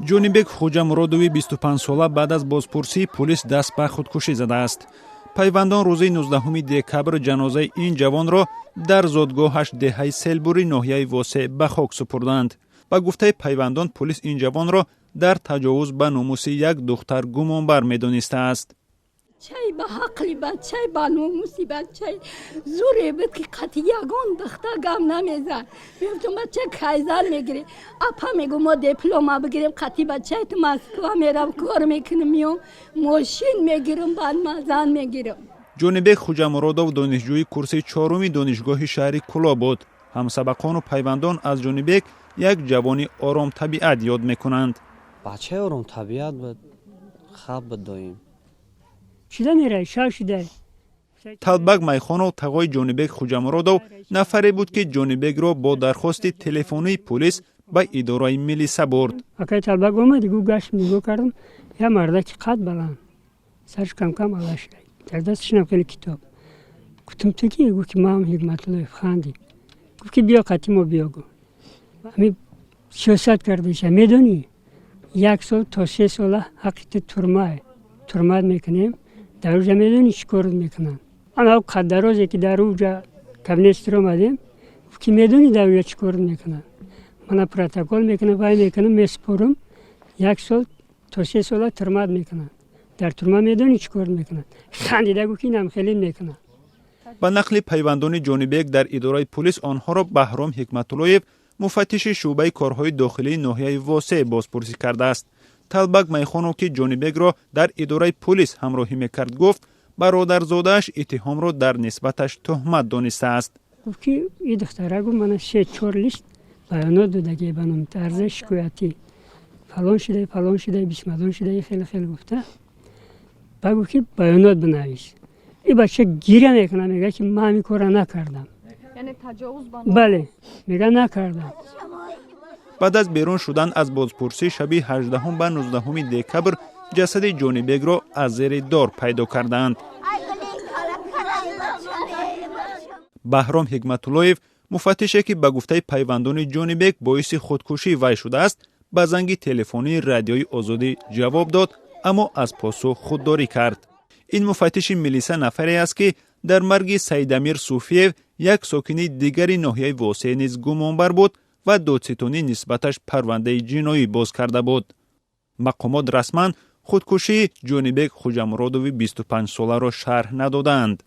Ҷонибек Хуҷамуродови 25-сола баъд аз бозпурсии пулис даст ба худкушӣ задааст. Пайвандон рӯзи 19 декабр ҷанозаи ин ҷавонро дар зодгоҳаш, деҳаи Селбури ноҳияи Восеъ, ба хок супурданд. Ба гуфтаи пайвандон, пулис ин ҷавонро дар таҷовуз ба номуси як духтар гумонбар медонистааст. Бачаи ба ҳақли, бачаи ба номуси, бачаи зуре буд, ки қати ягон духта гам намезад. Мегуфтам: «Бача, кай зан мегирӣ?» «Апа, — мегу, — мо диплома бигирем, қати бачаи ту Москва мерам, кор мекунам, миём, мошин мегирам, баъд ма зан мегирам». Ҷонибек Хуҷамуродов донишҷӯи курси чоруми донишгоҳи шаҳри Кӯлоб буд. Ҳамсабақону пайвандон аз Ҷонибек як ҷавони оромтабиат ёд мекунанд. Бачаи оромтабиат буд, хаб буд доим. Шида мерай, шав шидай. Талбак Майхонов, тағои Ҷонибек Хуҷамуродов, нафаре буд, ки Ҷонибекро бо дархости телефонии пулис ба идораи милиса бурд. Акай Талбак омад, гу гашт, нигоҳ кардам, як мардаки қад баланд, сарш камкам ала шидай, дар дасташнам хеле китоб. Гуфтам: «Ту ки?» Гуфт ки маам Ҳикматуллоев. Хандид, гуфт ки биё қати мо, биё. Гу ҳами сиёсат кардаша, медонӣ, 1 сол то 3 сола ҳаққи ту турмае, турмат мекунем. Дар уҷа медонӣ чӣ кор мекунанд? Ана қаддарозе ки дар уҷа кабинет омадем, гуфт ки медонӣ, дар уҷа чӣ кор мекунанд? Мана протокол мекунам, вай мекунам, месупорам, 1 сол то 3 сола турмат мекунанд. Дар турма медонӣ чӣ кор мекунанд? Хандида гуфт ки инам хеле мекунанд. Ба нақли пайвандони Ҷонибек, дар идораи пулис онҳоро Баҳром Ҳикматуллоев, муфаттиши шӯъбаи корҳои дохилии ноҳияи Восеъ, бозпурсӣ кардааст. Талбак Майхонов, ки Ҷонибекро дар идораи пулис ҳамроҳӣ мекард, гуфт, бародарзодааш иттиҳомро дар нисбаташ туҳмат донистааст. Гуфт ки и духтара, гуфт, мана се чор лист баёнот додагӣ ба номи арзаи шикоятӣ, фалон шудай, фалон шудай, бисмадон шудай, хеле хеле гуфта. Ба гуфт ки баёнот бинавис. И бача гиря мекунад, мега ки ман ҳамин корро накардам. Бале, мега, накардам. Баъд аз берун шудан аз бозпурсӣ, шаби 18 ба 19 декабр ҷасади Ҷонибекро аз зери дор пайдо кардаанд. Баҳром Ҳикматуллоев, муфаттише, ки ба гуфтаи пайвандони Ҷонибек боиси худкушии вай шудааст, ба занги телефонии Радиои Озодӣ ҷавоб дод, аммо аз посух худдорӣ кард. Ин муфаттиши милиса нафаре аст, ки дар марги Саидамир Суфиев, як сокини дигари ноҳияи Восеъ, низ гумонбар буд ва додситонӣ нисбаташ парвандаи ҷиноӣ боз карда буд. Мақомот расман худкушии Ҷонибек Хуҷамуродови 25-соларо шарҳ надодаанд.